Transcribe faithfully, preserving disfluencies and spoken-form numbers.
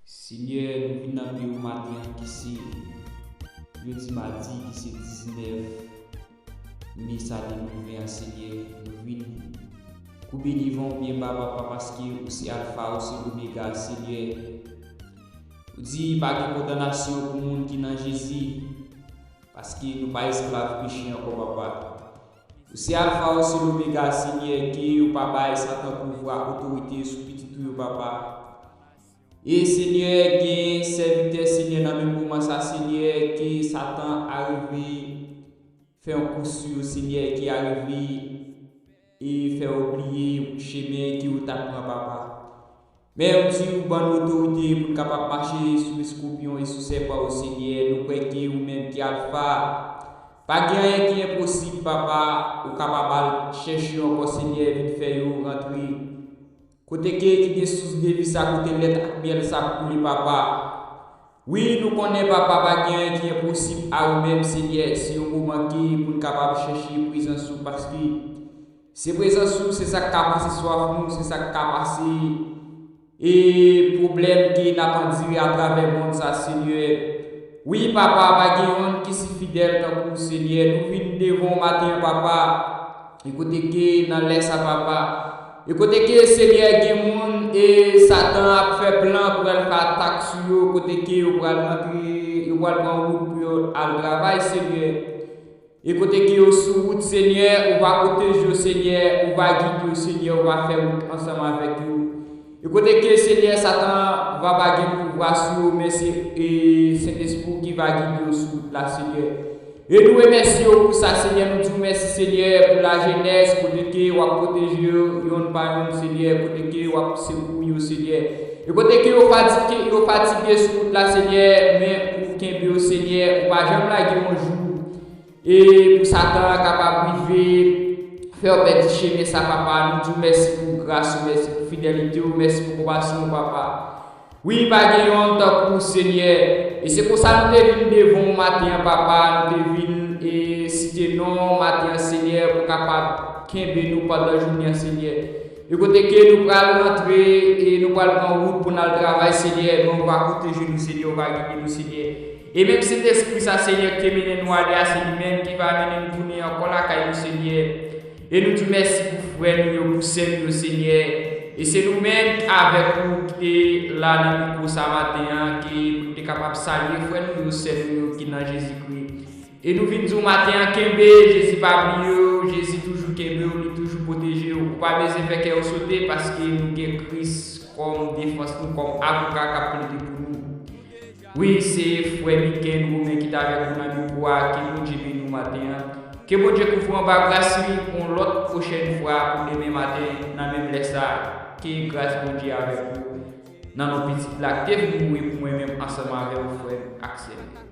Senyè, nou vin nan pye w maten an ki se jodi madi, ki se diznèf me sa de mil ven an, Senyè. Nou vin koube devan w byen ba, Papa, paske ou se Alfa, ou se Omega, Senyè. Ou di pa gen kondanasyon pou moun ki nan Jezi, paske nou pa esklav peche ankò, Papa. Ou se Alfa, ou se Omega, Senyè, ke ou pa bay Satan pouvwa, otorite sou pitit ou yo, Papa. E Senyè, gen sèvitè, Senyè, nan menm moman sa, Senyè, ke Satan arive fè yon kou sou yo, Senyè, ki arive e fè yo bliye chemen ke yo t ap pran, Papa. Men ou di ou ban nou otorite pou n kapab mache sou eskopyon e sou sèpan, o Senyè. Nou kwè ke ou menm ki Alfa, pa gen anyen ki enposib, Papa. Ou kapab al chèche yo ankò, Senyè, vin fè yo rantre kote ke ki gen sous de vi sa, kote lèt ak myèl sa ap koule, Papa. Wi, nou konnen, Papa, pa gen anyen ki enposib a ou menm, Senyè. Se yon moman ke pou n kapab chèche prezans ou, paske se prezans ou, se sa k ka pase swaf nou, se sa k ka pase e pwoblèm ke n ap andire atravè mond sa, Senyè. Wi, Papa, pa gen yonn ki si fidèl tankou w, Senyè. Nou vin devan w maten an, Papa. E kote ke nan lè sa, Papa, e kote ke, Senyè, gen moun e Satan ap fè plan pou al fè atak sou yo, kote ke yo pral rantre, yo pral pran wout pou yo al travay, Senyè. E kote ke yo sou wout, Senyè, ou va pwoteje yo, Senyè, ou va gide yo, Senyè, ou va fè wout ansanm avèk yo. E kote ke, Senyè, Satan va pa gen pouvwa sou yo, men se e Sentespri w ki va gide yo sou wout la, Senyè. E nou remèsye w pou sa, Senyè. Nou di w mèsi, Senyè, pou lajenès, kote ke w ap pwoteje yo yonn pa yonn, Senyè, kote ke w ap sekouri yo, Senyè. E kote ke yo fatige, yo fatige sou wout la, Senyè, men ou kenbe yo, Senyè, ou pa janm lage yon jou. E pou Satan an kapab rive fè yo pèdi chemen sa, Papa, nou di w mèsi pou gras ou, mèsi pou fidelite w, mèsi pou konpasyon w, Papa. Wi, pa gen yonn tankou w, Senyè. E se konsa nou te vin devan w maten an, Papa. Nou te vin e site non w maten an, Senyè, pou kapab kenbe nou pandan jounen an, Senyè. E kote ke nou pral rantre e nou pral pran wout pou n al travay, Senyè, men ou va pwoteje nou, Senyè, ou va gide nou, Senyè. E menm Sentespri sa, Senyè, ki te mennen nou ale a, se li menm ki va mennen nou tounen ankò lakay nou, Senyè. E nou di w mèsi pou frè nou yo, pou sè nou yo, Senyè. E se nou menm avèk ou ki te la nan mikwo sa maten an, ki pou nou te kapab salye frè nou yo, sè nou yo ki nan Jezikri. E nou vin di w maten an, kenbe, Jezi pa bliye w, Jezi toujou kenbe w, li toujou pwoteje w. Ou pa bezwen fè kè w sote paske nou gen Kris kòm defans nou, kòm avoka k ap plede pou nou. Wi, se frè Miken Romen ki t avèk nou nan mikwo a. Ke Bondye beni w maten an. Ke Bondye kouvri w anba gras li pou yon lòt pwochèn fwa, pou demen maten, nan menm lè sa a. Ke gras Bondye avèk ou. Nan non Pitit la ki te vin mouri pou mwen menm ansanm avè w, frè m ak sè m.